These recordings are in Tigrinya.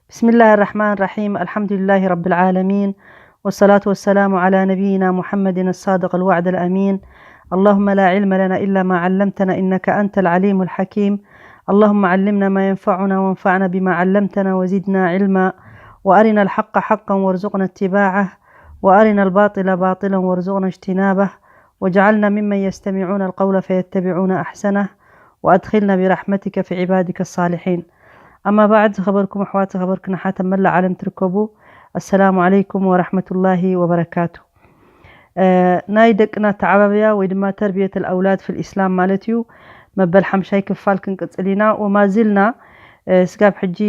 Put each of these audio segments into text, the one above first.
بسم الله الرحمن الرحيم. الحمد لله رب العالمين، والصلاة والسلام على نبينا محمد الصادق الوعد الأمين. اللهم لا علم لنا إلا ما علمتنا إنك أنت العليم الحكيم. اللهم علمنا ما ينفعنا وانفعنا بما علمتنا وزدنا علما، وأرنا الحق حقا وارزقنا اتباعه، وأرنا الباطل باطلا وارزقنا اجتنابه، واجعلنا ممن يستمعون القول فيتبعون أحسنه، وأدخلنا برحمتك في عبادك الصالحين. أما بعد، ዝኸበርኩም ኣሕዋት፣ ዝኸበርክን ኣሓት ኣብ መላእ ዓለም ትርከቡ፣ ኣሰላሙ ዓለይኩም ወራሕመቱላሂ ወበረካቱ። ናይ ደቅና ተዓባብያ ወይ ድማ ተርብየት ኣውላድ ፊል ኢስላም ማለት እዩ። መበል ሓምሻይ ክፋል ክንቅጽል ኢና። ወማዝልና ስጋብ ሕጂ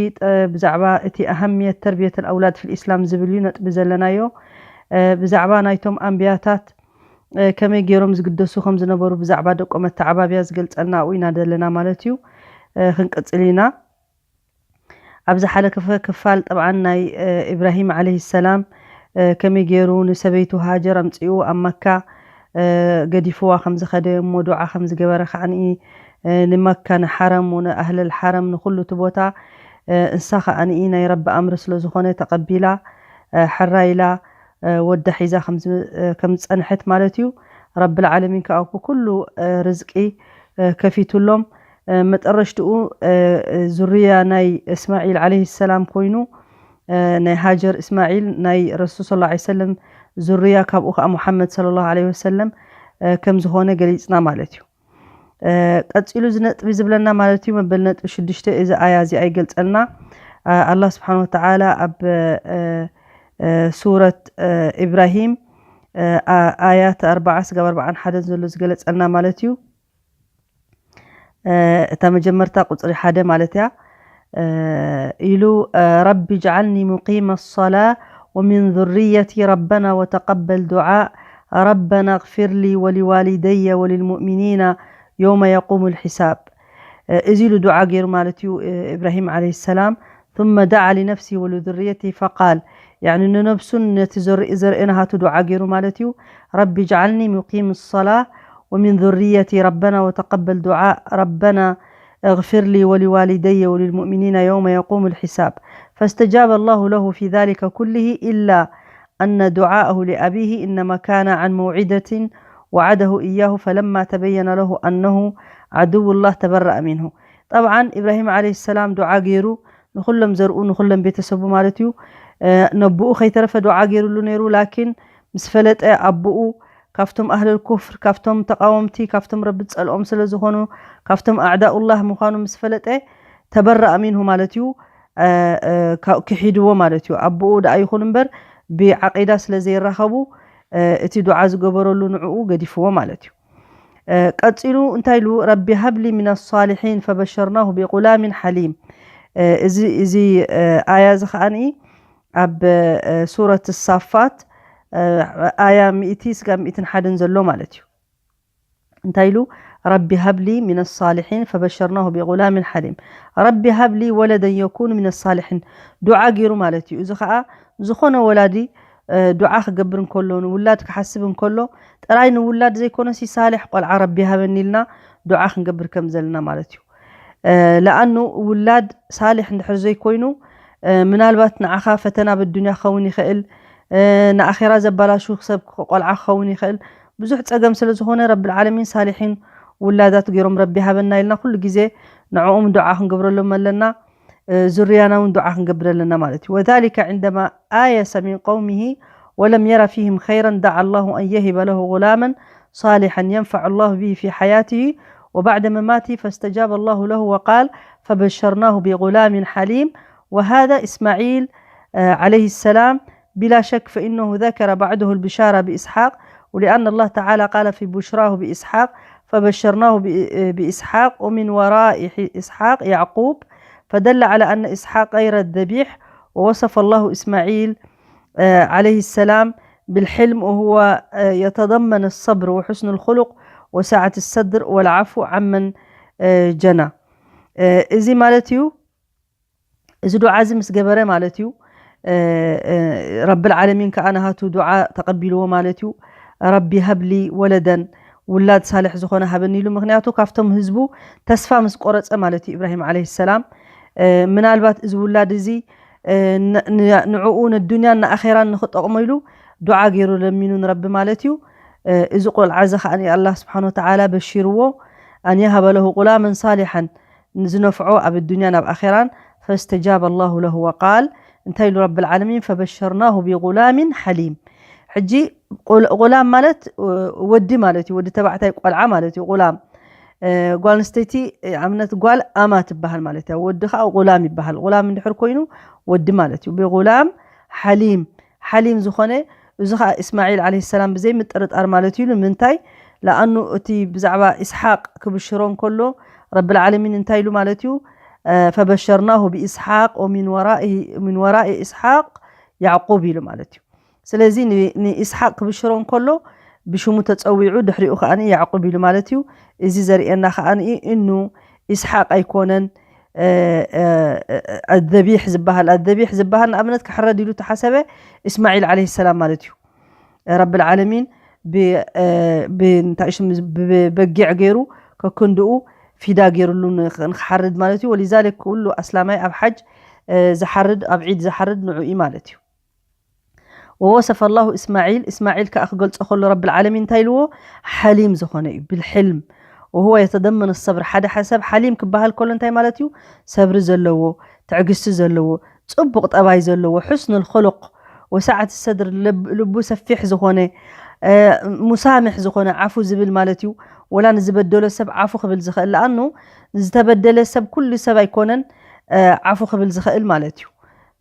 ብዛዕባ እቲ ኣሃምየት ተርብየት ኣውላድ ፊል ኢስላም ዝብል እዩ ነጥቢ ዘለናዮ። ብዛዕባ ናይቶም ኣንብያታት ከመይ ገይሮም ዝግደሱ ከም ዝነበሩ ብዛዕባ ደቆም ኣተዓባብያ ዝገልጸልና ኣብኡ ኢና ዘለና ማለት እዩ። ክንቅጽል ኢና። ኣብ ዝሓለፈ ክፋል ጠብዓን ናይ ኢብራሂም ዓለይሂ ሰላም ከመይ ገይሩ ንሰበይቱ ሃጀር ኣምጺኡ ኣብ መካ ገዲፍዋ ከም ዝኸደ እሞ ዱዓ ከም ዝገበረ ከዓኒ ንመካ ንሓረም ንኣህለል ሓረም ንኹሉ እቲ ቦታ እንሳ ከዓኒ ናይ ረቢ ኣምሪ ስለ ዝኾነ ተቐቢላ ሕራ ኢላ ወዳ ሒዛ ከም ዝጸንሐት ማለት እዩ። ረብል ዓለሚን ከኣ ኩሉ ርዝቂ ከፊቱሎም መጠረሽትኡ ዙርያ ናይ እስማዒል ዓለይሂ ሰላም ኮይኑ ናይ ሃጀር እስማዒል ናይ ረሱል ሰለላሁ ዐለይሂ ወሰለም ዙርያ ካብኡ ከዓ ሙሓመድ ሰለላሁ ዐለይሂ ወሰለም ከም ዝኾነ ገሊፅና ማለት እዩ። ቀፂሉ እዚ ነጥቢ ዝብለና ማለት እዩ መበል ነጥቢ ሽዱሽተ እዚ ኣያ እዚኣ ይገልፀልና። ኣላህ ስብሓን ወተዓላ ኣብ ሱረት ኢብራሂም ኣያት ኣርባዓ ስጋብ ኣርባዓን ሓደን ዘሎ ዝገለፀልና ማለት እዩ። እታ መጀመርታ ቁፅሪ ሓደ ማለት እያ ኢሉ ረቢ ጅዓልኒ ሙቂመ ሰላ ወሚን ذريتي ربنا وتقبل دعاء ربنا اغفر لي ولوالدي وللمؤمنين يوم يقوم الحساب እዚ ኢሉ ዱዓ ገይሩ ማለት እዩ ኢብራሂም ዓለይሂ ሰላም ثم دعا لنفسه ولذريته فقال يعني ንነብሱን ነቲ ዘርኢ ዘርእን ሃቱ ዱዓ ገይሩ ማለት እዩ ረቢ ጅዓልኒ ሙቂም ሰላ ومن ذريتي ربنا وتقبل دعاء ربنا اغفر لي ولوالدي وللمؤمنين يوم يقوم الحساب فاستجاب الله له في ذلك كله إلا أن دعاءه لأبيه إنما كان عن موعدة وعده إياه فلما تبين له أنه عدو الله تبرأ منه طبعا إبراهيم عليه السلام دعاء ገይሩ ንኹሎም ዘርኡ ንኹሎም ቤተሰቡ ማለት እዩ ነብኡ ከይተረፈ ዱዓ ገይሩሉ ነይሩ ላኪን ምስ ፈለጠ ኣቦኡ ካብቶም ኣህለል ኩፍር ካብቶም ተቃወምቲ ካብቶም ረቢ ዝጸልኦም ስለ ዝኾኑ ካብቶም ኣዕዳኡላህ ምዃኑ ምስ ፈለጠ ተበረኣ ሚንሁ ማለት እዩ ክሒድዎ ማለት እዩ ኣቦኡ ደኣ ይኹን እምበር ብዓቂዳ ስለ ዘይራኸቡ እቲ ዱዓ ዝገበረሉ ንዕኡ ገዲፍዎ ማለት እዩ ቀጺሉ እንታይ ኢሉ ረቢ ሃብሊ ሚን ሳሊሒን ፈበሸርናሁ ቢጉላሚን ሓሊም እዚ እዚ ኣያ እዚ ከዓኒ ኣብ ሱረት ሳፋት ኣያ ሚእቲ ስጋብ ሚእትን ሓደን ዘሎ ማለት እዩ እንታይ ኢሉ ረቢ ሃብሊ ሚን ሳሊሒን ፈበሸርናሁ ቢጉላሚን ሓሊም ረቢ ሃብሊ ወለደን የኩኑ ሚን ሳሊሒን ዱዓ ገይሩ ማለት እዩ እዚ ከዓ ዝኾነ ወላዲ ዱዓ ክገብር እንከሎ ንውላድ ክሓስብ እንከሎ ጥራይ ንውላድ ዘይኮነሲ ሳልሕ ቆልዓ ረቢ ሃበኒ ኢልና ዱዓ ክንገብር ከም ዘለና ማለት እዩ ለኣኑ ውላድ ሳልሕ እንድሕር ዘይኮይኑ ምናልባት ንዓኻ ፈተና ብዱንያ ክኸውን ይኽእል ንኣኼራ ዘባላሹ ሰብ ቆልዓ ክኸውን ይኽእል ብዙሕ ፀገም ስለ ዝኾነ ረብልዓለሚን ሳልሒን ውላዳት ገይሮም ረቢ ሃበና ኢልና ኩሉ ግዜ ንዕኦም ዱዓ ክንገብረሎም ኣለና ዙርያና እውን ዱዓ ክንገብር ኣለና ማለት እዩ وذلك عندما آيس من قومه ولم ير فيهم خيرا دعا الله أن يهب له غلاما صالحا ينفع الله به في حياته وبعد مماته فاستجاب الله له وقال فبشرناه بغلام حليم وهذا إسماعيل عليه السلام بلا شك فإنه ذكر بعده البشارة بإسحاق ولأن الله تعالى قال في بشراه بإسحاق فبشرناه بإسحاق ومن وراء إسحاق يعقوب فدل على أن إسحاق غير الذبيح ووصف الله إسماعيل عليه السلام بالحلم وهو يتضمن الصبر وحسن الخلق وسعة الصدر والعفو عمن جنى እዚ ማለት እዩ እዚ ዱዓ እዚ ምስ ገበረ ማለት እዩ ረብል ዓለሚን ከዓ ናሃቱ ዱዓ ተቐቢልዎ ማለት እዩ ረቢ ሃብሊ ወለደን ውላድ ሳልሕ ዝኾነ ሃበኒ ኢሉ ምክንያቱ ካብቶም ህዝቡ ተስፋ ምስ ቆረፀ ማለት እዩ ኢብራሂም ዓለይሂ ሰላም ምናልባት እዚ ውላድ እዚ ንዕኡ ንዱንያን ንኣኼራን ንኽጠቕሞ ኢሉ ዱዓ ገይሩ ለሚኑ ንረቢ ማለት እዩ። እዚ ቆልዓ እዚ ከኣ ኣላህ ስብሓን ወተዓላ በሺርዎ፣ ኣን የሃበ ለሁ ቁላመን ሳሊሓን፣ ንዝነፍዖ ኣብ ዱንያን ኣብ ኣኼራን። ፈስተጃበ ኣላሁ ለሁ ወቃል፣ እንታይ ኢሉ ረቢ ልዓለሚን? ፈበሸርናሁ ቢጉላሚን ሓሊም። ሕጂ ቁላም ማለት ወዲ ማለት እዩ፣ ወዲ ተባዕታይ ቆልዓ ማለት እዩ። ቁላም ጓል ኣንስተይቲ ኣብነት ጓል ኣማ ትበሃል ማለት እያ። ወዲ ከዓ ቁላም ይበሃል። ቁላም እንድሕር ኮይኑ ወዲ ማለት እዩ። ብጉላም ሓሊም፣ ሓሊም ዝኾነ፣ እዚ ከዓ እስማዒል ዓለይሂ ሰላም ብዘይ ምጥርጣር ማለት እዩ። ንምንታይ? ለኣኑ እቲ ብዛዕባ ኢስሓቅ ክብሽሮ እንከሎ ረቢ ልዓለሚን እንታይ ኢሉ ማለት እዩ? ፈበሸርናሁ ብኢስሓቅ ወሚን ወራኢ ኢስሓቅ ያዕቁብ ኢሉ ማለት እዩ። ስለዚ ንኢስሓቅ ክብሽሮ እንከሎ ብሽሙ ተፀዊዑ ድሕሪኡ ከዓ ያዕቁብ ኢሉ ማለት እዩ። እዚ ዘርእየና ከዓ እኑ ኢስሓቅ ኣይኮነን። ኣዘቢሕ ዝበሃል ኣዘቢሕ ዝበሃል ንኣብነት ክሕረድ ኢሉ ተሓሰበ እስማዒል ዓለይሂ ሰላም ማለት እዩ። ረቢ ልዓለሚን ብበጊዕ ገይሩ ከክንድኡ ፊዳ ገይሩሉ ንክሓርድ ማለት እዩ። ወሊዛሊክ ኩሉ ኣስላማይ ኣብ ሓጅ ዝሓርድ ኣብ ዒድ ዝሓርድ ንዑ እዩ ማለት እዩ። ወወሰፈ ላሁ እስማዒል፣ እስማዒል ከዓ ክገልጾ ከሎ ረቢ ልዓለሚን እንታይ ኢልዎ? ሓሊም ዝኾነ እዩ። ብልሕልም ወሁወ የተደመነ ሰብር። ሓደ ሰብ ሓሊም ክበሃል ከሎ እንታይ ማለት እዩ? ሰብሪ ዘለዎ፣ ትዕግስቲ ዘለዎ፣ ጽቡቕ ጠባይ ዘለዎ፣ ሑስኑል ኹሉቕ ወሰዓት ሰድር፣ ልቡ ሰፊሕ ዝኾነ፣ ሙሳምሕ ዝኾነ፣ ዓፉ ዝብል ማለት እዩ። ወላ ንዝበደሎ ሰብ ዓፉ ክብል ዝኽእል፣ ለኣኑ ዝተበደለ ሰብ ኩሉ ሰብ ኣይኮነን ዓፉ ክብል ዝኽእል ማለት እዩ።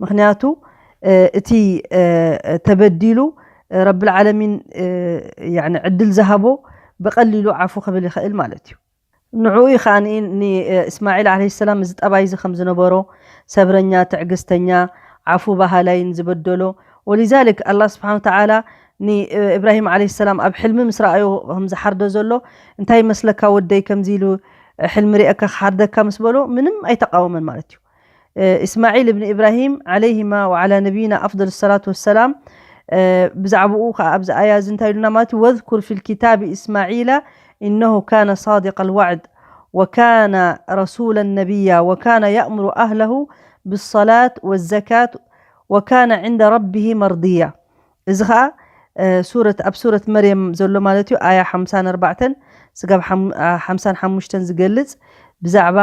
ምክንያቱ እቲ ተበዲሉ ረቢ ልዓለሚን ዕድል ዝሃቦ ብቐሊሉ ዓፉ ክብል ይኽእል ማለት እዩ። ንዕኡ እዩ ከዓ ንእስማዒል ዓለይሂ ሰላም እዚ ጠባይ እዚ ከም ዝነበሮ፣ ሰብረኛ፣ ትዕግስተኛ፣ ዓፉ በሃላይን ዝበደሎ። ወሊዛሊክ ኣላህ ስብሓን ወተዓላ ንእብራሂም ዓለይሂ ሰላም ኣብ ሕልሚ ምስ ረኣዮ ከም ዝሓርዶ ዘሎ፣ እንታይ ይመስለካ ወደይ፣ ከምዚ ኢሉ ሕልሚ ሪእካ ክሓርደካ ምስ በሎ ምንም ኣይተቃወመን ማለት እዩ። እስማዒል እብኒ ኢብራሂም ዓለይሂማ ወዓላ ነቢይና ኣፍደል ሰላት ወሰላም ብዛዕባኡ ከዓ ኣብዚ ኣያ እዚ እንታይ ኢሉና ማለት እዩ? ወዝኩር ፊ ልኪታቢ እስማዒላ ኢነሁ ካነ ሳዲቀ ልዋዕድ ወካነ ረሱላ ነቢያ ወካነ ያእምሩ ኣህለሁ ብሰላት ወዘካት ወካነ ዕንደ ረቢሂ መርድያ። እዚ ከዓ ሱረት ኣብ ሱረት መርየም ዘሎ ማለት እዩ፣ ኣያ ሓምሳን ኣርባዕተን ስጋብ ሓምሳን ሓሙሽተን ዝገልጽ ብዛዕባ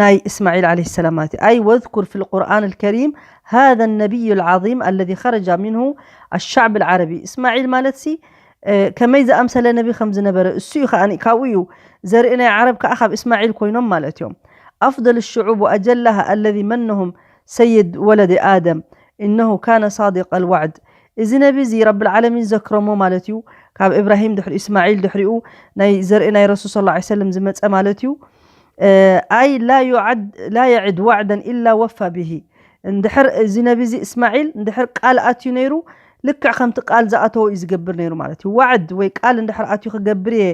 ናይ እስማዒል ዓለይሂ ሰላም ማለት እዩ። ኣይ ወዝኩር ፊ ልቁርኣን ልከሪም ሃذا النبي العظيم الذي خرج منه الشعب العربي። እስማዒል ማለት ሲ ከመይ ዝኣምሰለ ነቢ ከም ዝነበረ እሱ እዩ ከዓ ካብኡ እዩ ዘርኢ ናይ ዓረብ ከዓ ካብ እስማዒል ኮይኖም ማለት እዮም። ኣፍضل الشعوب وأجلها الذي منهم سيد ولد آدم إنه كان صادق الوعد። እዚ ነቢ እዚ ረቢ ልዓለሚን ዘክረሞ ማለት እዩ። ካብ እብራሂም ድሕሪ እስማዒል ድሕሪኡ ናይ ዘርኢ ናይ ረሱል ሰለላሁ ዐለይሂ ወሰለም ዝመፀ ማለት እዩ። ኣይ ላ ዩዓድ ላ የዕድ ዋዕደን ኢላ ወፋ ብሂ። እንድሕር እዚ ነቢ እዚ እስማዒል እንድሕር ቃል ኣትዩ ነይሩ ልክዕ ከምቲ ቃል ዝኣተዎ እዩ ዝገብር ነይሩ ማለት እዩ። ዋዕድ ወይ ቃል እንድሕር ኣትዩ ክገብር እየ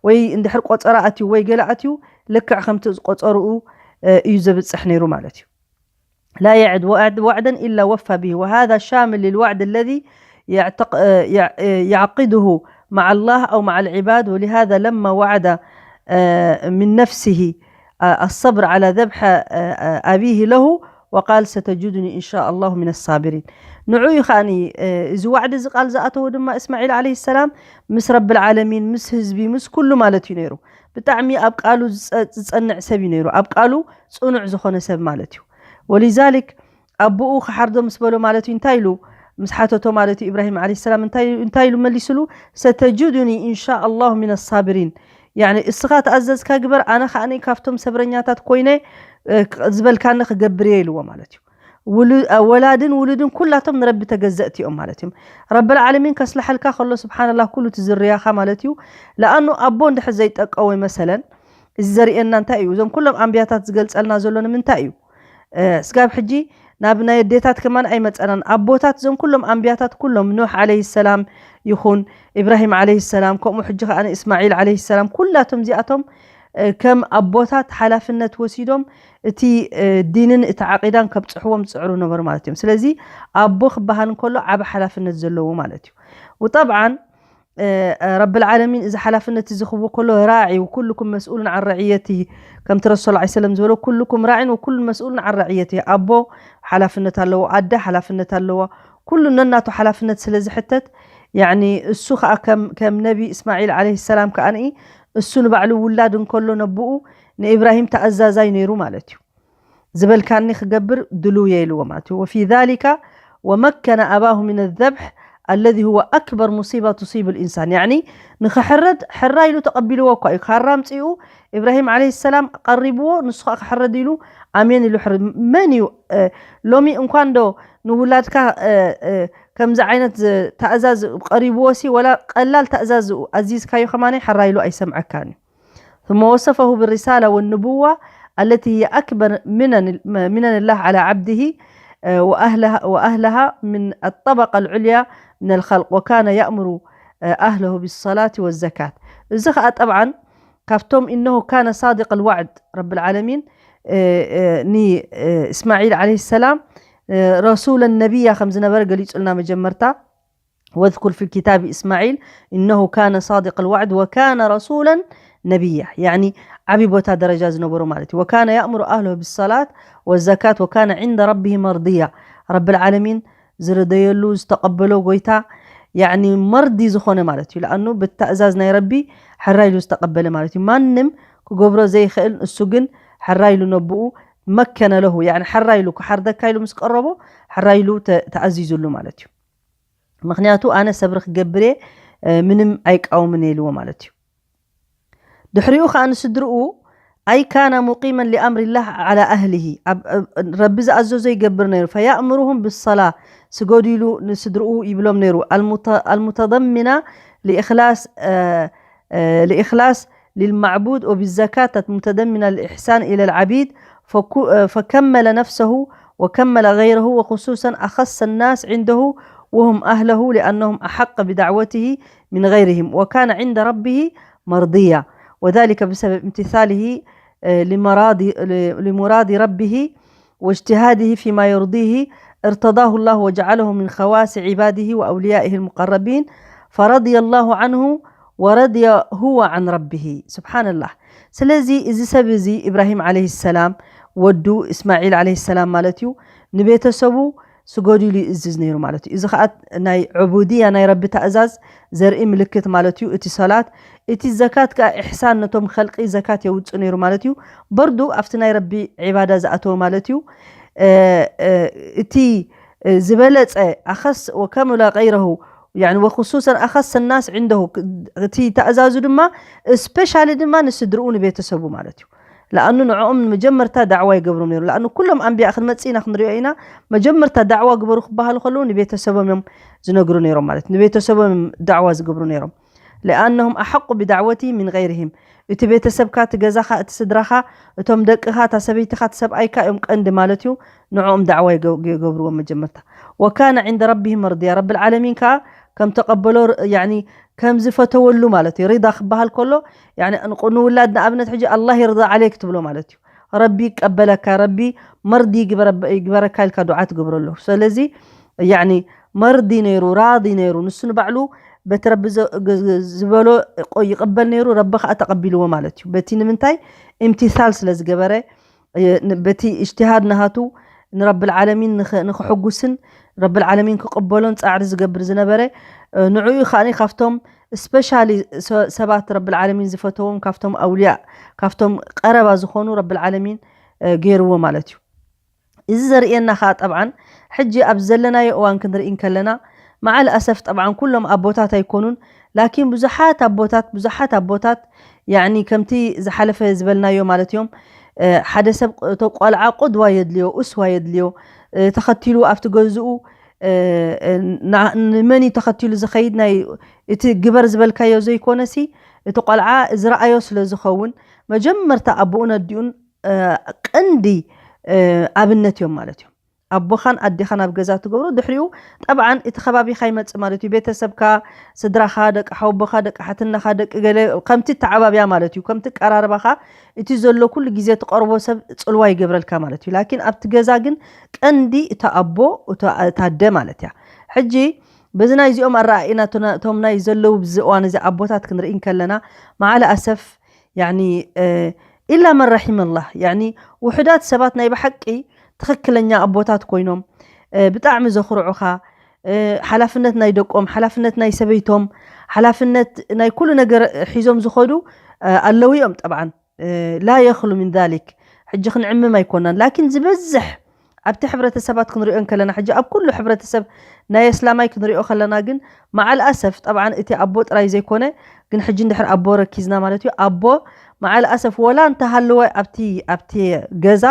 ወይ እንድሕር ቆፀራ ኣትዩ ወይ ገለ ኣትዩ ልክዕ ከምቲ ቆፀርኡ እዩ ዘብፅሕ ነይሩ ማለት እዩ። لا يعد وعد وعدا إلا وفى به وهذا شامل للوعد الذي يعتق يعقده مع الله أو مع العباد ولهذا لما وعد من نفسه الصبر على ذبح أبيه له وقال ستجدني إن شاء الله من الصابرين. ንዑ እዩ ከዓኒ እዚ ዋዕዲ እዚ ቃል ዝኣተወ ድማ እስማዒል ዓለይሂ ሰላም ምስ ረብል ዓለሚን ምስ ህዝቢ ምስ ኩሉ ማለት እዩ ነይሩ። ብጣዕሚ ኣብ ቃሉ ዝፀንዕ ሰብ እዩ ነይሩ። ኣብ ቃሉ ፅኑዕ ዝኾነ ሰብ ማለት እዩ። ወሊዛሊክ ኣቦኡ ክሓርዶ ምስ በሎ ማለት እዩ እንታይ ኢሉ ምስ ሓተቶ ማለት እዩ ኢብራሂም ዓለይሂ ሰላም እንታይ እንታይ ኢሉ መሊስሉ? ሰተጅዱኒ ኢንሻ ኣላሁ ሚነ ሳብሪን። ያኒ እስኻ ተኣዘዝካ ግበር ኣነ ከዓኒ ካብቶም ሰብረኛታት ኮይነ ዝበልካኒ ክገብር እየ ኢልዎ ማለት እዩ። ወላድን ውሉድን ኩላቶም ንረቢ ተገዘእቲ እዮም ማለት እዮም። ረብል ዓለሚን ከስልሐልካ ከሎ ስብሓንላህ ኩሉ ትዝርያኻ ማለት እዩ። ለኣኑ ኣቦ እንድሕር ዘይጠቀወ መሰለን እዚ ዘርእየና እንታይ እዩ? እዞም ኩሎም ኣንብያታት ዝገልጸልና ዘሎ ንምንታይ እዩ? ስጋብ ሕጂ ናብ ናይ ኣዴታት ከማን ኣይመጸናን። ኣቦታት እዞም ኩሎም ኣንብያታት ኩሎም ኑሕ ዓለይሂ ሰላም ይኹን ኢብራሂም ዓለይሂ ሰላም ከምኡ ሕጂ ከኣ እስማዒል ዓለይሂ ሰላም ኩላቶም እዚኣቶም ከም ኣቦታት ሓላፍነት ወሲዶም እቲ ዲንን እቲ ዓቂዳን ከብጽሕዎም ዝጽዕሩ ነበሩ ማለት እዮም። ስለዚ ኣቦ ክበሃል እንከሎ ዓቢ ሓላፍነት ዘለዎ ማለት እዩ። ወጠብዓን ረብል ዓለሚን እዚ ሓላፍነት እዚ ክህቦ ከሎ ራዒ ወኩልኩም መስኡሉን ዓን ረዕየቲ፣ ከምቲ ረሱል ላ ሰለም ዝበሎ ኩልኩም ራዒን ወኩሉን መስኡሉን ዓን ረዕየቲ። ኣቦ ሓላፍነት ኣለዎ፣ ኣደ ሓላፍነት ኣለዋ። ኩሉ ነናቱ ሓላፍነት ስለ ዝሕተት፣ ያኒ እሱ ከዓ ከም ከም ነቢ እስማዒል ዓለይሂ ሰላም ከዓ ንኢ እሱ ንባዕሉ ውላድ እንከሎ ነብኡ ንኢብራሂም ተኣዛዛይ ነይሩ ማለት እዩ። ዝበልካኒ ክገብር ድሉው እየ ኢልዎ ማለት እዩ። وفي ذلك ومكن أباه من الذبح الذي هو أكبر مصيبة تصيب الإنسان. ያኒ ንኽሕረድ ሕራ ኢሉ ተቐቢልዎ እኳ እዩ። ካራ ኣምፂኡ ኢብራሂም ዓለይሂ ሰላም ቀሪብዎ፣ ንሱ ከዓ ክሕረድ ኢሉ ኣሜን ኢሉ ሕር-፣ መን እዩ እ፣ ሎሚ እንኳን ዶ ንውላድካ እ፣ እ፣ ከምዚ ዓይነት ዝ-፣ ተእዛዝ ቀሪብዎ ሲ ወላ ቀላል ተእዛዝ ኣዚዝካዮ ከማን ሕራ ኢሉ ኣይሰምዐካን እዩ። ثم وصفه بالرسالة والنبوة التي هي أكبر منن، منن الله على عبده، آه، وأهلها، وأهلها من الطبقة العليا من الخلق، وكان يأمر، آه، أهله بالصلاة والزكاة. እዚ ኸኣ ጠብዓን ካብቶም إنه كان صادق الوعد رب العالمين، آه، آه، ኒ-፣ آه، إسماعيل عليه السلام، آه، رسولا نبيا ከም ዝነበረ ገሊጹልና መጀመርታ። واذكر في الكتاب إسماعيل إنه كان صادق الوعد وكان رسولا نبيا. يعني ዓቢ ቦታ ደረጃ ዝነበሮ ማለት እዩ። وكان يأمر أهله بالصلاة والزكاة وكان عند ربه مرضيا. ረብል ዓለሚን ዝርደየሉ ዝተቐበሎ ጎይታ፣ ያኒ መርዲ ዝኾነ ማለት እዩ። ለኣኑ ብተእዛዝ ናይ ረቢ ሕራይ ኢሉ ዝተቐበለ ማለት እዩ። ማንም ክገብሮ ዘይኽእል፣ እሱ ግን ሕራይ ኢሉ ነብኡ መከነ ለሁ፣ ያኒ ሕራይ ኢሉ ክሓርደካ ኢሉ ምስ ቀረቦ፣ ሕራይ ኢሉ ተ-፣ ተኣዚዙሉ ማለት እዩ። ምኽንያቱ ኣነ ሰብሪ ክገብር እየ፣ እ፣ ምንም ኣይቃወምን እየ ኢልዎ ማለት እዩ። ድሕሪኡ ኸኣ ንስድርኡ أي كان مقيما لأمر الله على أهله، ኣብ፣ ኣብ፣ ረቢ ዝኣዘዞ ይገብር ነይሩ። فيأمرهم بالصلاة، ስገዱ ኢሉ ንስድርኡ ይብሎም ነይሩ። المت-، المتضمنة لإخلاص، እ፣ እ፣ لإخلاص للمعبود، وبالزكاة المتضمنة للإحسان إلى العبيد، فكو-، እ፣ فكمل نفسه وكمل غيره، وخصوصا أخص الناس عنده وهم أهله، لأنهم أحق بدعوته من غيرهم، وكان عند ربه مرضيا، وذلك بسبب امتثاله، آه، لمراض، ل-، لمراد ربه واجتهاده فيما يرضيه، ارتضاه الله وجعله من خواص عباده وأوليائه المقربين، فرضي الله عنه ورضي هو عن ربه. سبحان الله. ስለዚ እዚ ሰብ እዚ ኢብራሂም ዓለይሂ ሰላም ወዱ እስማዒል ዓለይሂ ሰላም ማለት እዩ፣ ንቤተሰቡ ስገዱ ኢሉ ይእዝዝ ነይሩ ማለት እዩ። እዚ ኸኣ ናይ ዕቡድያ ናይ ረቢ ተእዛዝ ዘርኢ ምልክት ማለት እዩ። እቲ ሰላት፣ እቲ ዘካት ከኣ ኢሕሳን ነቶም ኸልቂ ዘካት የውጽእ ነይሩ ማለት እዩ። በርዱ ኣብቲ ናይ ረቢ ዒባዳ ዝኣተወ ማለት እዩ። እ፣ እ፣ እቲ፣ እ፣ ዝበለጸ ኣኸስ ወከምለ ገይረሁ፣ ያኒ ወክሱሰን ኣኸስ ናስ ዕንደሁ፣ እቲ ተእዛዙ ድማ ስፔሻሊ ድማ ንስድርኡ ንቤተሰቡ ማለት እዩ። ለኣኑ ንዕኦም መጀመርታ ዳዕዋ ይገብሩ ነይሩ። ለኣኑ ኩሎም ኣንቢያ ክንመጽእ ኢና ክንሪኦ ኢና። መጀመርታ ዳዕዋ ግበሩ ክበሃሉ ከለዉ ንቤተሰቦም እዮም ዝነግሩ ነይሮም ማለት፣ ንቤተሰቦም እዮም ዳዕዋ ዝገብሩ ነይሮም። لأنهم أحق بدعوته من غيرهم። እቲ ቤተሰብካ፣ እቲ ገዛኻ፣ እቲ ስድራኻ፣ እቶም ደቅኻ፣ እታ ሰበይትኻ፣ እቲ ሰብኣይካ እዮም ቀንዲ ማለት እዩ። ንዕኦም ዳዕዋ ይገ-፣ ይገብርዎም መጀመርታ። وكان عند ربه مرضيا። ረብል ዓለሚን ከኣ ከም ተቐበሎ ር-፣ ያኒ ከም ዝፈተወሉ ማለት እዩ። ሪዳ ክበሃል ከሎ፣ ያኒ ንቁ-፣ ንውላድ ንኣብነት ሕጂ ኣላህ ይርዳ ዓለይክ ትብሎ ማለት እዩ። ረቢ ይቀበለካ፣ ረቢ መርዲ ይግበረ-፣ ይግበረካ ኢልካ ዱዓ ትገብረሉ። ስለዚ ያኒ መርዲ ነይሩ፣ ራዲ ነይሩ። ንሱ ንባዕሉ በቲ ረቢ ዘ-፣ ግ-፣ ግ-፣ ዝበሎ ቆ-፣ ይቕበል ነይሩ፣ ረቢ ኸኣ ተቐቢልዎ ማለት እዩ። በቲ ንምንታይ? እምቲሳል ስለ ዝገበረ፣ እ፣ ን-፣ በቲ እጅትሃድ ናሃቱ ንረብል ዓለሚን ንኸ-፣ ንኽሕጉስን ረብል ዓለሚን ክቕበሎን ጻዕሪ ዝገብር ዝነበረ፣ እ፣ ንዕኡ ከኣ ካብቶም ስፔሻሊ ሰ-፣ ሰባት ረብል ዓለሚን ዝፈተዎም፣ ካብቶም ኣውልያ፣ ካብቶም ቀረባ ዝኾኑ ረብል ዓለሚን፣ እ፣ ገይርዎ ማለት እዩ። እዚ ዘርእየና ኸኣ ጠብዓን ሕጂ ኣብ ዘለናዮ እዋን ክንርኢ እንከለና፣ መዓል ኣሰፍ ጠብዓን ኩሎም ኣቦታት ኣይኮኑን፣ ላኪን ብዙሓት ኣቦታት፣ ብዙሓት ኣቦታት ያኒ ከምቲ ዝሓለፈ ዝበልናዮ ማለት እዮም። እ፣ ሓደ ሰብ ቅ-፣ እቶ ቆልዓ ቁድዋ የድልዮ፣ እስዋ የድልዮ። እ፣ ተኸቲሉ ኣብቲ ገዝኡ፣ እ፣ እ፣ ና-፣ ንመን እዩ ተኸቲሉ ዝኸይድ? ናይ እቲ ግበር ዝበልካዮ ዘይኮነሲ፣ እቲ ቆልዓ ዝረኣዮ ስለ ዝኸውን፣ መጀመርታ ኣቦኡን ኣዲኡን፣ እ፣ ቀንዲ፣ እ፣ ኣብነት እዮም ማለት እዮም። ኣቦኻን ኣዴኻን ኣብ ገዛ ትገብሮ፣ ድሕሪኡ ጠብዓን እቲ ከባቢኻ ይመጽእ ማለት እዩ። ቤተሰብካ፣ ስድራኻ፣ ደቂ ሓወቦኻ፣ ደቂ ሓትነኻ፣ ደቂ ገለ፣ ከምቲ ተዓባብያ ማለት እዩ። ከምቲ ቀራርባኻ፣ እቲ ዘሎ ኩሉ ግዜ ትቐርቦ ሰብ ጽልዋ ይገብረልካ ማለት እዩ። ላኪን ኣብቲ ገዛ ግን ቀንዲ እታ ኣቦ፣ እታ፣ እታ ኣደ ማለት እያ። ሕጂ በዚ ናይዚኦም ኣረኣእና እቶም ናይ ዘለዉ ብዚ እዋን እዚ ኣቦታት ክንርኢ እንከለና፣ መዓለ ኣሰፍ፣ ያኒ፣ እ፣ ኢላ መን ረሒመላህ፣ ያኒ፣ ውሑዳት ሰባት ናይ ብሓቂ ትኽክለኛ ኣቦታት ኮይኖም፣ እ፣ ብጣዕሚ ዘኹርዑኻ፣ እ፣ ሓላፍነት ናይ ደቆም፣ ሓላፍነት ናይ ሰበይቶም፣ ሓላፍነት ናይ ኩሉ ነገር ሒዞም ዝኸዱ፣ እ፣ ኣለዉ እዮም። ጠብዓን፣ እ፣ ላ የኽሉ ምን ዛሊክ፣ ሕጂ ክንዕምም ኣይኮናን። ላኪን ዝበዝሕ ኣብቲ ሕብረተሰባት ክንሪኦ እንከለና፣ ሕጂ ኣብ ኩሉ ሕብረተሰብ ናይ ኣስላማይ ክንሪኦ ከለና ግን፣ መዓል ኣሰፍ፣ ጠብዓን እቲ ኣቦ ጥራይ ዘይኮነ፣ ግን ሕጂ እንድሕር ኣቦ ረኪዝና ማለት እዩ። ኣቦ መዓል ኣሰፍ ወላ እንተሃለወ ኣብቲ፣ ኣብቲ ገዛ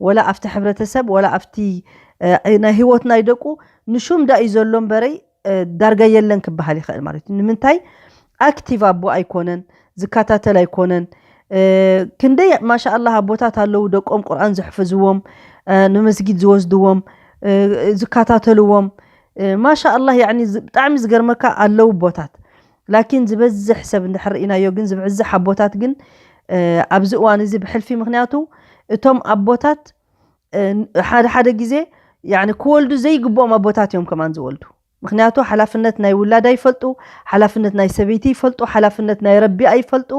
ወላ ኣብቲ ሕብረተሰብ ወላ ኣብቲ፣ እ፣ ናይ ህይወት ናይ ደቁ ንሹም ዳ እዩ ዘሎ እምበረይ፣ እ፣ ዳርጋ የለን ክበሃል ይኽእል ማለት እዩ። ንምንታይ? ኣክቲቭ ኣቦ ኣይኮነን፣ ዝከታተል ኣይኮነን። እ፣ ክንደይ ማሻኣላህ ኣቦታት ኣለዉ ደቆም ቁርኣን ዘሕፍዝዎም፣ እ፣ ንመስጊድ ዝወስድዎም፣ እ፣ ዝከታተልዎም። እ፣ ማሻኣላህ፣ ያኒ፣ ዝ-፣ ብጣዕሚ ዝገርመካ ኣለዉ ኣቦታት። ላኪን ዝበዝሕ ሰብ እንድሕር ርኢናዮ ግን፣ ዝበዝሕ ኣቦታት ግን፣ እ፣ ኣብዚ እዋን እዚ ብሕልፊ፣ ምኽንያቱ እቶም ኣቦታት፣ እ፣ ሓደ ሓደ ግዜ፣ ያኒ፣ ክወልዱ ዘይግብኦም ኣቦታት እዮም ከማን ዝወልዱ። ምኽንያቱ ሓላፍነት ናይ ውላድ ኣይፈልጡ፣ ሓላፍነት ናይ ሰበይቲ ይፈልጡ፣ ሓላፍነት ናይ ረቢ ኣይፈልጡ።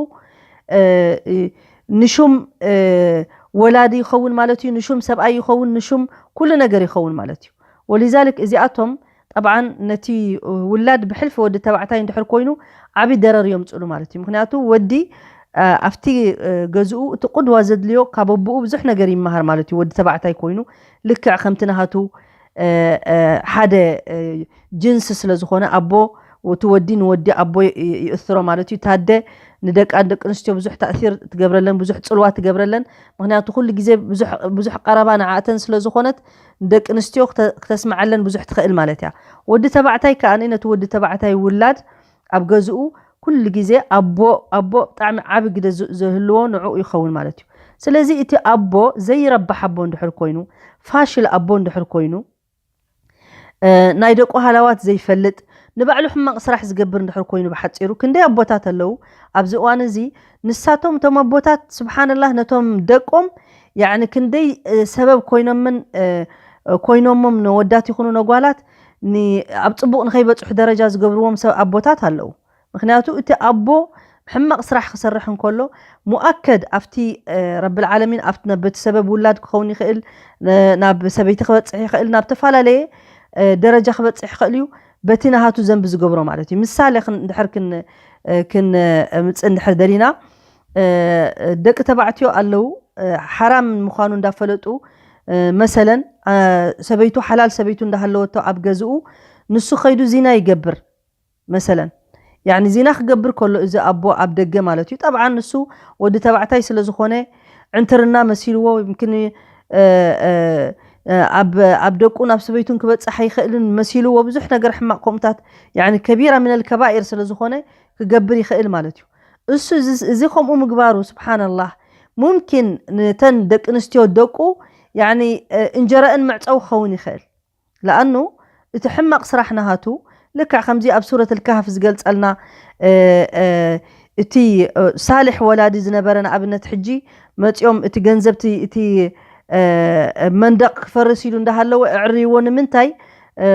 እ፣ እ፣ ንሹም፣ እ፣ ወላዲ ይኸውን ማለት እዩ፣ ንሹም ሰብኣይ ይኸውን፣ ንሹም ኩሉ ነገር ይኸውን ማለት እዩ። ወሊዛልክ እዚኣቶም ጠብዓን ነቲ ውላድ ብሕልፊ ወዲ ተባዕታይ እንድሕር ኮይኑ ዓቢ ደረር የምጽሉ ማለት እዩ። ምኽንያቱ ወዲ፣ እ፣ ኣብቲ፣ እ፣ ገዝኡ እቲ ቁድዋ ዘድልዮ ካብ ኣቦኡ ብዙሕ ነገር ይመሃር ማለት እዩ። ወዲ ተባዕታይ ኮይኑ ልክዕ ከምቲ ናሃቱ፣ እ፣ እ፣ ሓደ፣ እ፣ ጅንስ ስለ ዝኾነ ኣቦ፣ እቲ ወዲ ንወዲ ኣቦ ይ-፣ ይ-፣ ይእስሮ ማለት እዩ። ታደ ንደቂ፣ ንደቂ ኣንስትዮ ብዙሕ ተእሲር ትገብረለን፣ ብዙሕ ጽልዋ ትገብረለን። ምኽንያቱ ኩሉ ግዜ ብዙሕ፣ ብዙሕ ቀረባ ንዓእተን ስለ ዝኾነት ንደቂ ኣንስትዮ ክተ-፣ ክተስምዓለን ብዙሕ ትኽእል ማለት እያ። ወዲ ተባዕታይ ከኣ ነቲ ወዲ ተባዕታይ ውላድ ኣብ ገዝኡ ኩሉ ግዜ ኣቦ፣ ኣቦ ብጣዕሚ ዓቢ ግደ ዝ-፣ ዝህልዎ ንዕኡ ይኸውን ማለት እዩ። ስለዚ እቲ ኣቦ ዘይረብሕ ኣቦ እንድሕር ኮይኑ፣ ፋሽል ኣቦ እንድሕር ኮይኑ፣ እ፣ ናይ ደቁ ሃላዋት ዘይፈልጥ፣ ንባዕሉ ሕማቕ ስራሕ ዝገብር እንድሕር ኮይኑ፣ ብሓጺሩ ክንደይ ኣቦታት ኣለዉ ኣብዚ እዋን እዚ። ንሳቶም እቶም ኣቦታት ስብሓንላህ ነቶም ደቆም፣ ያዕኒ፣ ክንደይ፣ እ፣ ሰበብ ኮይኖምን፣ እ፣ ኮይኖሞም ነወዳት ይኹኑ ነጓላት ን-፣ ኣብ ጽቡቕ ንኸይበጽሑ ደረጃ ዝገብርዎም ሰብ ኣቦታት ኣለዉ። ምኽንያቱ እቲ ኣቦ ሕማቕ ስራሕ ክሰርሕ እንከሎ፣ ሙኣከድ ኣብቲ፣ እ፣ ረብል ዓለሚን ኣብቲ ነ-፣ በቲ ሰበብ ውላድ ክኸውን ይኽእል፣ ነ-፣ ናብ ሰበይቲ ክበጽሕ ይኽእል፣ ናብ ተፈላለየ፣ እ፣ ደረጃ ክበጽሕ ይኽእል እዩ፣ በቲ ናሃቱ ዘንቢ ዝገብሮ ማለት እዩ። ምሳሌ ክን-፣ እንድሕር ክን-፣ እ፣ ክን-፣ እ፣ ምጽእ እንድሕር ደሊና፣ እ፣ ደቂ ተባዕትዮ ኣለዉ፣ እ፣ ሓራም ምዃኑ እንዳፈለጡ፣ እ፣ መሰለን፣ እ፣ ሰበይቱ ሓላል ሰበይቱ እንዳሃለወቶ ኣብ ገዝኡ ንሱ ከይዱ ዚና ይገብር። መሰለን፣ ያዕኒ፣ ዚና ክገብር ከሎ እዚ ኣቦ ኣብ ደገ ማለት እዩ። ጠብዓን ንሱ ወዲ ተባዕታይ ስለ ዝኾነ ዕንትርና መሲልዎ፣ ይምክን፣ እ፣ እ፣ እ፣ ኣብ፣ ኣብ ደቁን ኣብ ሰበይቱን ክበጽሕ ኣይኽእልን መሲልዎ፣ ብዙሕ ነገር ሕማቕ ከምኡታት፣ ያዕኒ፣ ከቢራ ሚነል ከባኢር ስለ ዝኾነ ክገብር ይኽእል ማለት እዩ። እሱ እዚ፣ እዚ ከምኡ ምግባሩ፣ ስብሓንላህ፣ ሙምኪን ንተን ደቂ ኣንስትዮ ደቁ፣ ያዕኒ፣ እ፣ እንጀራእን መዕጸዊ ክኸውን ይኽእል። ለኣኑ እቲ ሕማቕ ስራሕ ናሃቱ፣ ልክዕ ከምዚ ኣብ ሱረት ልካህፍ ዝገልጸልና፣ እ፣ እ፣ እቲ፣ እ፣ ሳልሕ ወላዲ ዝነበረ፣ ንኣብነት፣ ሕጂ መጺኦም እቲ ገንዘብቲ፣ እቲ፣ እ፣ መንደቕ ክፈርስ ኢሉ እንዳሃለወ፣ ኣዕርይዎ ንምንታይ፣ እ፣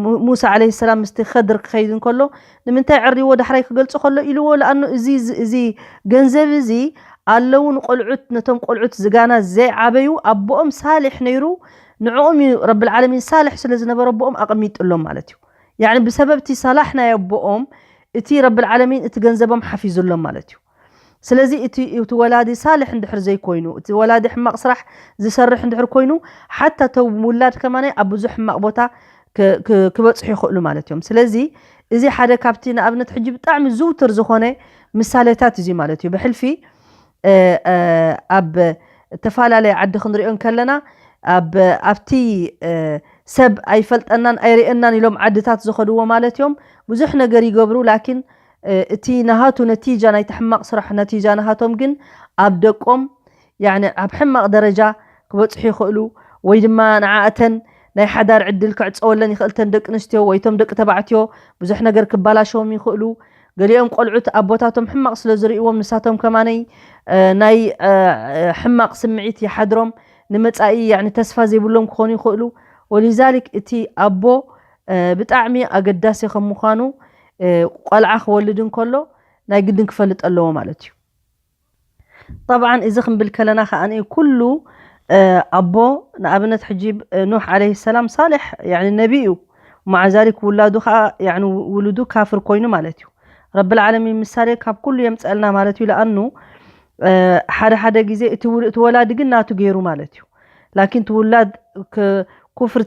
ሙ-፣ ሙሳ ዓለይሂ ሰላም ምስቲ ኸድር ክኸይድ እንከሎ፣ ንምንታይ ኣዕርይዎ ዳሕራይ ክገልጾ ከሎ ኢልዎ፣ ለኣኑ እዚ፣ እዚ፣ እዚ ገንዘብ እዚ ኣለዉ ንቆልዑት፣ ነቶም ቆልዑት ዝጋና ዘይዓበዩ ኣቦኦም ሳልሕ ነይሩ፣ ንዕኦም እዩ ረብል ዓለሚን ሳልሕ ስለ ዝነበረ ኣቦኦም ኣቐሚጥሎም ማለት እዩ። ያዕኒ ብሰበብ እቲ ሰላሕ ናይ ኣቦኦም እቲ ረብል ዓለሚን እቲ ገንዘቦም ሓፊዙሎም ማለት እዩ። ስለዚ እቲ፣ እቲ ወላዲ ሳልሕ እንድሕር ዘይኮይኑ፣ እቲ ወላዲ ሕማቕ ስራሕ ዝሰርሕ እንድሕር ኮይኑ፣ ሓታ እቶም ውላድ ከማናይ ኣብ ብዙሕ ሕማቕ ቦታ ክ-፣ ክ-፣ ክበጽሑ ይኽእሉ ማለት እዮም። ስለዚ እዚ ሓደ ካብቲ ንኣብነት ሕጂ ብጣዕሚ ዝውትር ዝኾነ ምሳሌታት እዚ ማለት እዩ። ብሕልፊ፣ እ፣ እ፣ ኣብ እተፈላለየ ዓዲ ክንሪኦ እንከለና፣ ኣብ፣ ኣብቲ፣ እ፣ ሰብ ኣይፈልጠናን ኣይርእየናን ኢሎም ዓድታት ዝኸድዎ ማለት እዮም። ብዙሕ ነገር ይገብሩ፣ ላኪን፣ እ፣ እቲ ናሃቱ ነቲጃ ናይቲ ሕማቕ ስራሕ ነቲጃ ናሃቶም ግን ኣብ ደቆም፣ ያዕኒ፣ ኣብ ሕማቕ ደረጃ ክበጽሑ ይኽእሉ፣ ወይ ድማ ንዓእተን ናይ ሓዳር ዕድል ክዕጸወለን ይኽእል፣ ተን ደቂ ኣንስትዮ ወይ ቶም ደቂ ተባዕትዮ ብዙሕ ነገር ክባላሸዎም ይኽእሉ። ገሊኦም ቆልዑት ኣቦታቶም ሕማቕ ስለ ዝርእይዎም፣ ንሳቶም ከማነይ፣ እ፣ ናይ፣ እ፣ እ፣ ሕማቕ ስምዒት ይሓድሮም፣ ንመጻኢ፣ ያዕኒ፣ ተስፋ ዘይብሎም ክኾኑ ይኽእሉ። ወሊዛሊክ እቲ ኣቦ፣ ብጣዕሚ ኣገዳሲ ከም ምዃኑ፣ ቆልዓ ክወልድ እንከሎ ናይ ግድን ክፈልጥ ኣለዎ ማለት እዩ። ጠብዓን እዚ ክንብል ከለና ከኣ ኩሉ ኣቦ፣ ንኣብነት ሕጂ ኑሕ ዓለይሂ ሰላም ሳልሕ ነቢ እዩ። ማዓ ዛሊክ ውላዱ ከኣ ውሉዱ ካፍር ኮይኑ ማለት እዩ። ረብል ዓለሚን ምሳሌ ካብ ኩሉ የምፀልና ማለት እዩ። ለኣኑ ሓደ ሓደ ግዜ እቲ ወላዲ ግን ናቱ ገይሩ ማለት እዩ። ላኪን እቲ ውላድ ኩፍር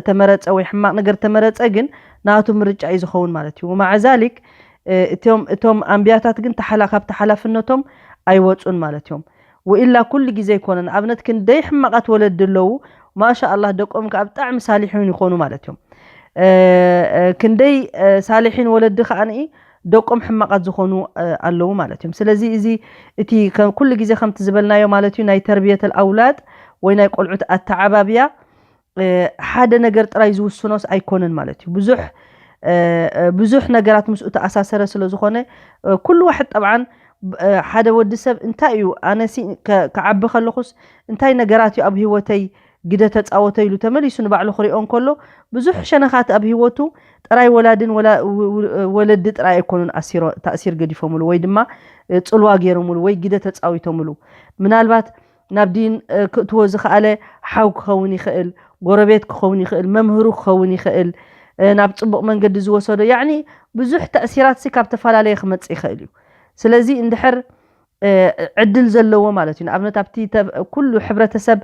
ተመረፀ ወይ ሕማቕ ነገር ተመረፀ ግን ናቱ ምርጫ እዩ ዝኸውን ማለት እዩ። ወማዓ ዛሊክ እቶም ኣንብያታት ግን ካብ ተሓላፍነቶም ኣይወፁን ማለት እዮም። ወኢላ ኩሉ ግዜ ኣይኮነን። ኣብነት ክንደይ ሕማቓት ወለዲ ኣለዉ፣ ማሻ ኣላህ ደቆም ከዓ ብጣዕሚ ሳሊሒን ይኾኑ ማለት እዮም። ክንደይ ሳሊሒን ወለዲ ከዓ ደቆም ሕማቓት ዝኾኑ ኣለዉ ማለት እዮም። ስለዚ እዚ እቲ ኩሉ ግዜ ከምቲ ዝበልናዮ ማለት እዩ ናይ ተርብየተል ኣውላድ ወይ ናይ ቆልዑት ኣተዓባብያ ሓደ ነገር ጥራይ ዝውስኖስ ኣይኮነን ማለት እዩ። ብዙሕ ብዙሕ ነገራት ምስኡ ተኣሳሰረ ስለ ዝኾነ ኩሉ ዋሕድ ጠብዓን ሓደ ወዲ ሰብ እንታይ እዩ ኣነሲ ክዓቢ ከለኹስ እንታይ ነገራት እዩ ኣብ ህይወተይ ግደ ተፃወተ ኢሉ ተመሊሱ ንባዕሉ ክሪኦ እንከሎ ብዙሕ ሸነኻት ኣብ ህይወቱ ጥራይ ወላድን ወለዲ ጥራይ ኣይኮኑን ኣሲሮ ተእሲር ገዲፎምሉ ወይ ድማ ፅልዋ ገይሮምሉ ወይ ግደ ተፃዊቶምሉ ምናልባት ናብ ዲን ክእትዎ ዝኸኣለ ሓው ክኸውን ይኽእል፣ ጎረቤት ክኸውን ይኽእል፣ መምህሩ ክኸውን ይኽእል፣ ናብ ፅቡቕ መንገዲ ዝወሰዶ ያኒ ብዙሕ ተእሲራት ሲ ካብ ተፈላለየ ክመፅእ ይኽእል እዩ። ስለዚ እንድሕር ዕድል ዘለዎ ማለት እዩ። ንኣብነት ኣብቲ ኩሉ ሕብረተሰብ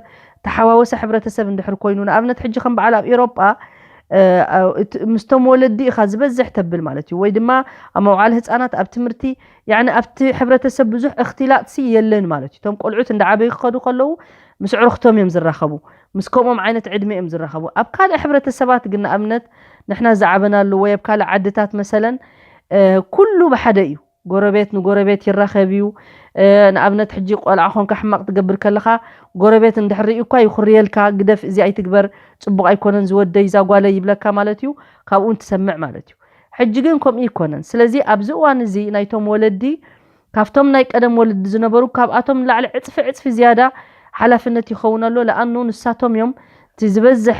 ተሓዋወሰ ሕብረተሰብ እንድሕር ኮይኑ ንኣብነት ሕጂ ከም በዓል ኣብ ኤሮጳ ምስቶም ወለዲ ኢኻ ዝበዝሕ ተብል ማለት እዩ። ወይ ድማ ኣብ መውዓል ህፃናት ኣብ ትምህርቲ ያኒ ኣብቲ ሕብረተሰብ ብዙሕ እኽትላጥ ሲ የለን ማለት እዩ። እቶም ቆልዑት እንዳዓበዩ ክኸዱ ከለዉ ምስ ዕርኽቶም እዮም ዝራኸቡ፣ ምስ ከምኦም ዓይነት ዕድመ እዮም ዝራኸቡ። ኣብ ካልእ ሕብረተሰባት ግን ንኣብነት ንሕና ዝዓበናሉ ወይ ኣብ ካልእ ዓድታት መሰለን ኩሉ ብሓደ እዩ። ጎረቤት ንጎረቤት ይራኸብ እዩ። ንኣብነት ሕጂ ቆልዓ ኮንካ ሕማቕ ትገብር ከለኻ ጎረቤት እንድሕር ርእዩ እኳ ይኹርየልካ፣ ግደፍ እዚ ኣይትግበር፣ ጽቡቕ ኣይኮነን ዝወደይ ዛጓለይ ይብለካ ማለት እዩ። ካብኡ ትሰምዕ ማለት እዩ። ሕጂ ግን ከምኡ ይኮነን። ስለዚ ኣብዚ እዋን እዚ ናይቶም ወለዲ ካብቶም ናይ ቀደም ወለዲ ዝነበሩ ካብኣቶም ንላዕሊ ዕፅፊ ዕፅፊ ዝያዳ ሓላፍነት ይኸውን ኣሎ። ለኣኑ ንሳቶም እዮም እቲ ዝበዝሕ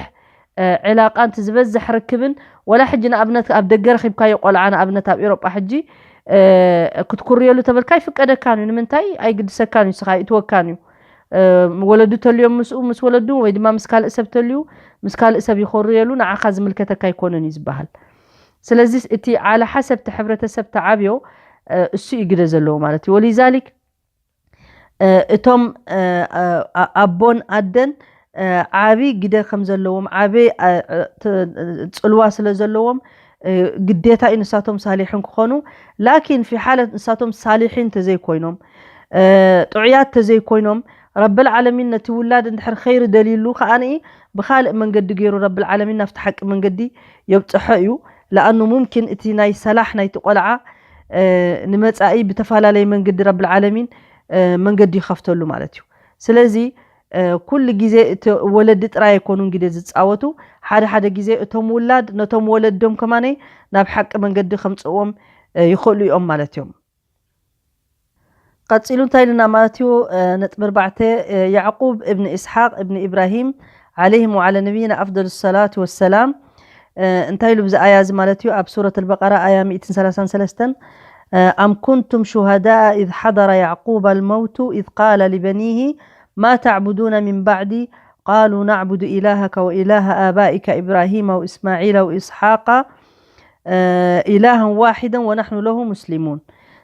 ዕላቃን እቲ ዝበዝሕ ርክብን ወላ ሕጂ ንኣብነት ኣብ ደገ ረኺብካዮ ቆልዓ ንኣብነት ኣብ ኤሮጳ ሕጂ ክትኩርየሉ ተበልካ ይፍቀደካን እዩ። ንምንታይ ኣይግድሰካን እዩ፣ ስኻ ይእትወካን እዩ። ወለዱ ተልዮም ምስኡ ምስ ወለዱ ወይ ድማ ምስ ካልእ ሰብ ተልዩ ምስ ካልእ ሰብ ይኾርየሉ ንዓኻ ዝምልከተካ ኣይኮነን እዩ ዝበሃል። ስለዚ እቲ ዓለ ሓሰብ እቲ ሕብረተሰብ ተዓብዮ እሱ እዩ ግደ ዘለዎ ማለት እዩ። ወሊዛሊክ እቶም ኣቦን ኣደን ዓቢ ግደ ከም ዘለዎም ዓቢ ፅልዋ ስለ ዘለዎም ግዴታ እዩ ንሳቶም ሳሊሒን ክኾኑ። ላኪን ፊ ሓለት ንሳቶም ሳሊሒን ተዘይኮይኖም ጥዑያት ተዘይኮይኖም ረብል ዓለሚን ነቲ ውላድ እንድሕር ኸይሪ ደልይሉ ከዓኒ ብኻልእ መንገዲ ገይሩ ረብል ዓለሚን ናብቲ ሓቂ መንገዲ የብፅሖ እዩ። ለኣኑ ሙምኪን እቲ ናይ ሰላሕ ናይቲ ቆልዓ ንመፃኢ ብተፈላለየ መንገዲ ረብል ዓለሚን መንገዲ ይኸፍተሉ ማለት እዩ። ስለዚ ኩሉ ግዜ እቲ ወለዲ ጥራይ ኣይኮኑን ግደ ዝፃወቱ። ሓደ ሓደ ግዜ እቶም ውላድ ነቶም ወለዶም ከማነይ ናብ ሓቂ መንገዲ ከምፅእዎም ይኽእሉ እዮም ማለት እዮም። ቀፂሉ እንታይ ኢልና ማለት እዩ? ነጥቢ ኣርባዕተ ያዕቁብ እብኒ ኢስሓቅ እብኒ ኢብራሂም ዓለይሂም ወዓለ ነቢይና ኣፍደሉ ሰላት ወሰላም እንታይ ኢሉ ብዚ ኣያ እዚ ማለት እዩ? ኣብ ሱረት ኣልበቀራ ኣያ ሚእትን ሰላሳን ሰለስተን أم كنتم شهداء إذ حضر يعقوب الموت إذ قال لبنيه ما تعبدون من بعدي قالوا نعبد إلهك وإله آبائك إبراهيم وإسماعيل وإسحاق إلها واحدا ونحن له مسلمون.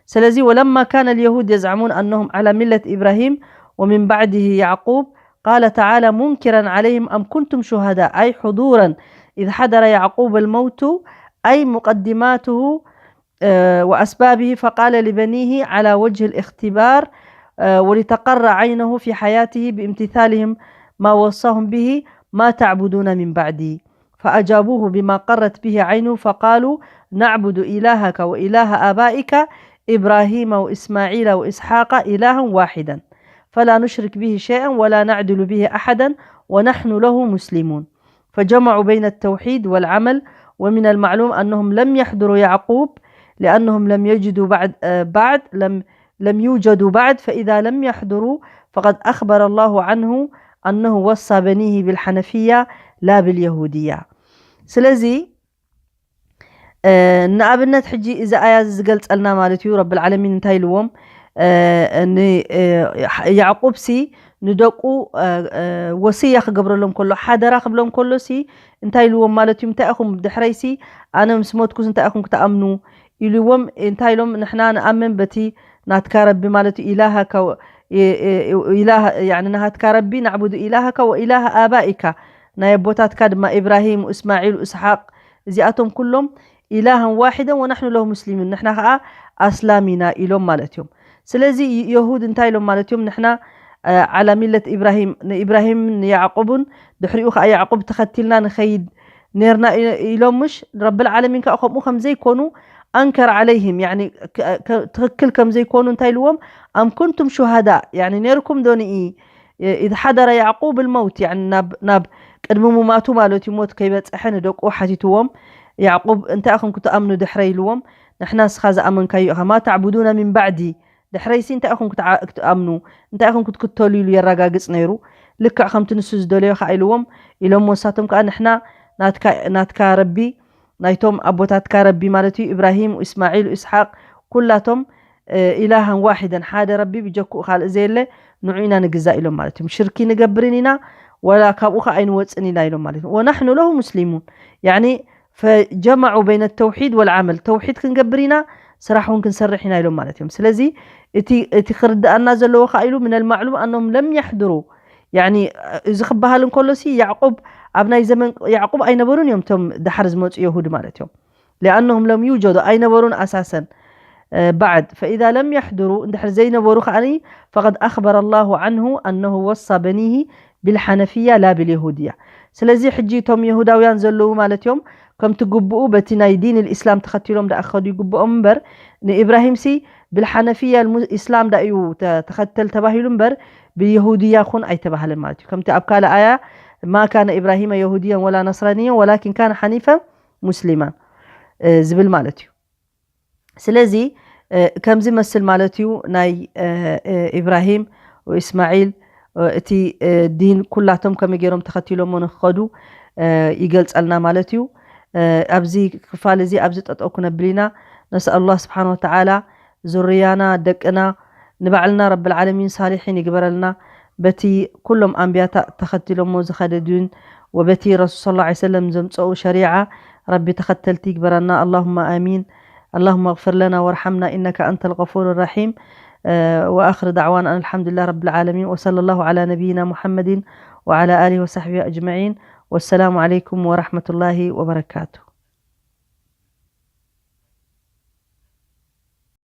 ስለዚ ولما كان اليهود يزعمون أنهم على ملة إبراهيم ومن بعده يعقوب قال تعالى منكرا عليهم أم كنتم شهداء أي حضورا إذ حضر يعقوب الموت أي مقدماته وأسبابه فقال لبنيه على وجه الاختبار ولتقر عينه في حياته بامتثالهم ما وصاهم به ما تعبدون من بعدي فأجابوه بما قرت به عينه فقالوا نعبد إلهك وإله آبائك إبراهيم وإسماعيل وإسحاق إلها واحدا فلا نشرك به شيئا ولا نعدل به أحدا ونحن له مسلمون فجمعوا بين التوحيد والعمل ومن المعلوم أنهم لم يحضروا يعقوب لأنهم لم يجدوا بعد بعد لم لم يوجدوا بعد فإذا لم يحضروا فقد أخبر الله عنه أنه وصى بنيه بالحنفية لا باليهودية. ስለዚ ንኣብነት ሕጂ እዚ ኣያ እዚ ዝገልጸልና ማለት እዩ። ረብል ዓለሚን እንታይ ኢልዎም? እ፣ ን-፣ እ፣ ያዕቁብ ሲ ንደቁ፣ እ፣ እ፣ ወስያ ክገብረሎም ከሎ፣ ሓደራ ክብሎም ከሎ ሲ እንታይ ኢልዎም ማለት እዩ? እንታይ ኢኹም ድሕረይ ሲ ኣነ ምስ ሞትኩስ እንታይ ኢኹም ክትኣምኑ? ኢልዎም። እንታይ ኢሎም? ንሕና ንኣምን በቲ ናትካ ረቢ ማለት እዩ፣ ኢላሃካ ወ-፣ ኢ-፣ ኢ-፣ ኢላሃ-፣ ያኒ ናሃትካ ረቢ፣ ናዕቡዱ ኢላሃካ ወኢላሃ ኣባኢካ፣ ናይ ኣቦታትካ ድማ ኢብራሂም፣ እስማዒል፣ እስሓቅ፣ እዚኣቶም ኩሎም ኢላሃን ዋሒደን ወናሕኑ ለሁ ሙስሊሙን፣ ንሕና ከዓ ኣስላም ኢና ኢሎም ማለት እዮም። ስለዚ ይ-፣ የሁድ እንታይ ኢሎም ማለት እዮም? ንሕና፣ እ፣ ዓላ ሚለት ኢብራሂም፣ ንኢብራሂምን ንያዕቁብን ድሕሪኡ ከዓ ያዕቁብ ተኸቲልና ንኸይድ ነርና ኢ-፣ ኢሎም፣ ምሽ ረብል ዓለሚን ከዓ ከምኡ ከም ዘይኮኑ ኣንከር ዓለይህም፣ ያኒ ከ-፣ ከ-፣ ትኽክል ከም ዘይኮኑ እንታይ ኢልዎም? ኣም ኩንቱም ሹሃዳ፣ ያኒ ነርኩም ዶ ንኢ፣ እ፣ ኢዝ ሓደረ ያዕቁብ ልመውት፣ ያኒ ናብ፣ ናብ ቅድሚ ሙማቱ ማለት እዩ፣ ሞት ከይበፀሐ ንደቁ ሓቲትዎም። ያዕቁብ እንታይ ኢኹም ክትኣምኑ ድሕረ ኢልዎም? ንሕና ንስኻ ዝኣመንካዮ ኢኻ። ማ ተዕቡዱና ሚን ባዕዲ፣ ድሕረይሲ እንታይ ኢኹም ክትዓ-፣ ክትኣምኑ፣ እንታይ ኢኹም ክትክተሉ ኢሉ የረጋግጽ ነይሩ። ልክዕ ከምቲ ንሱ ዝደለዮ ከኣ ኢልዎም ኢሎም፣ ንሳቶም ከኣ ንሕና ናትካ፣ ናትካ ረቢ፣ ናይቶም ኣቦታትካ ረቢ ማለት እዩ፣ ኢብራሂም፣ ኢስማዒል፣ ኢስሓቅ፣ ኩላቶም፣ እ፣ ኢላሃን ዋሒደን፣ ሓደ ረቢ ብጀክኡ ካልእ ዘየለ፣ ንዑ ኢና ንግዛእ ኢሎም ማለት እዮም። ሽርኪ ንገብርን ኢና፣ ወላ ካብኡ ከኣ ኣይንወፅን ኢና ኢሎም ማለት እዩ። ወናሕኑ ለሁ ሙስሊሙን። ያኒ ፈጀመዑ በይነ ተውሒድ ወልዓመል፣ ተውሒድ ክንገብር ኢና፣ ስራሕ እውን ክንሰርሕ ኢና ኢሎም ማለት እዮም። ስለዚ እቲ፣ እቲ ክርድኣና ዘለዎ ከኣ ኢሉ፣ ምነል ማዕሉም ኣኖም ለም የሕድሩ፣ ያኒ እዚ ክበሃል እንከሎ ሲ ያዕቁብ፣ ኣብ ናይ ዘመን ያዕቁብ ኣይነበሩን እዮም እቶም ደሓር ዝመፁ የሁድ ማለት እዮም። ሊኣነሁም ለም ዩጀዱ፣ ኣይነበሩን ኣሳሰን። እ፣ ባዕድ ፈኢዛ ለም የሕድሩ፣ እንድሕር ዘይነበሩ ከኣኒ ፈቀድ ኣኽበረ ኣላሁ ዓንሁ ኣነሁ ወሳ በኒሂ ቢልሓነፍያ ላ ቢልየሁድያ። ስለዚ ሕጂ እቶም የሁዳውያን ዘለዉ ማለት እዮም፣ ከምቲ ግብኡ በቲ ናይ ዲን ልእስላም ተኸቲሎም ደኣ ክኸዱ ይግብኦም እምበር፣ ንኢብራሂም ሲ ብልሓነፍያ ልሙ-፣ ኢስላም ዳ እዩ ተ-፣ ተኸተል ተባሂሉ እምበር ብየሁድያ ኩን ኣይተባህለን ማለት እዩ። ከምቲ ኣብ ካልእ ኣያ ማ ካነ ኢብራሂመ የሁድያን ወላ ነስራንያን ወላኪን ካነ ሓኒፈ ሙስሊማ፣ እ፣ ዝብል ማለት እዩ። ስለዚ፣ እ፣ ከምዚ መስል ማለት እዩ ናይ፣ እ፣ እ፣ ኢብራሂም ወኢስማዒል፣ እ፣ እቲ፣ እ፣ ዲን ኩላቶም ከመይ ገይሮም ተኸቲሎሞ ንክኸዱ፣ እ፣ ይገልጸልና ማለት እዩ። እ፣ ኣብዚ ክፋል እዚ ኣብዚ ጠጠው ክነብል ኢና። ነስኣል ኣላህ ስብሓን ወተዓላ ዙርያና፣ ደቅና፣ ንባዕልና ረብል ዓለሚን ሳሊሒን ይግበረልና። በቲ ኩሎም ኣንብያታ ተኸቲሎሞ ዝኸደ ዲን ወበቲ ረሱል ሰለላሁ ዐለይሂ ወሰለም ዘምፀኡ ሸሪዓ ረቢ ተኸተልቲ ይግበረና። ኣላሁመ ኣሚን። اللهم اغفر لنا وارحمنا إنك أنت الغفور الرحيم. آه، وآخر دعوانا أن الحمد لله رب العالمين، وصلى الله على نبينا محمد وعلى آله وصحبه أجمعين. والسلام عليكم ورحمة الله وبركاته.